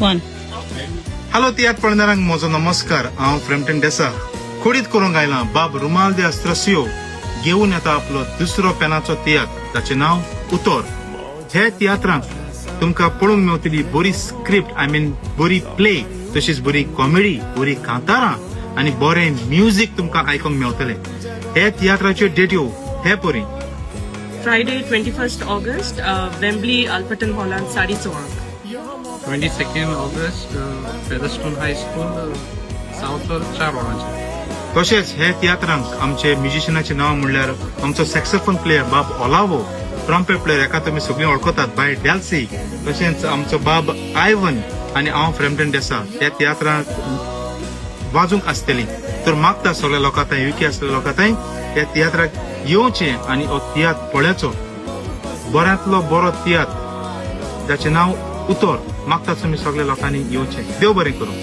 One. Hello तियात्र पळोवणाऱ्यांक म्हजो नमस्कार. हांव फ्रेमटन डेसा खोडीत करूंक आयलां. बाब रुमाल दे अस्त्रसियो घेवन येता आपलो दुसरो पेनाचो तियात्र, ताचें नांव उतोर. हे तियात्रांत तुमकां पळोवंक मेवतली बरी स्क्रिप्ट, I mean बरी प्ले, तशीच बरी कॉमेडी, बरी कांतारां आनी बरें म्युजीक तुमकां आयकूंक मेवतलें. हे तियात्राच्यो डेट्यो हे परी. Friday, 21st August, Wembley Alperton हॉलांत 6:30. 22nd August, Featherstone High School, Southall, 4 वरांचेर. तशेंच हे तियात्रांक आमचे म्युजिशनाचे नांव म्हणल्यार आमचो सॅक्सोफोन प्लेयर बाब ओलावो, ट्रम्पेट प्लेयर एका तुमी सगळीं वळखतात बाय डॅल्सी, तशेंच आमचो बाब आयवन आनी हांव फ्रेमटन डेसा ह्या तियात्रांक वाजूंक आसतली. तर मागता सगळ्या लोकां थंय, युके आसलेल्या लोकां थंय, ह्या तियात्राक येवचें आनी हो तियात्र पळयाचो. बऱ्यांतलो बरो तियात्र जाचें नांव उतोर. मागता तुमी सगळ्या लोकांनी येवचें. देव बरें करूं.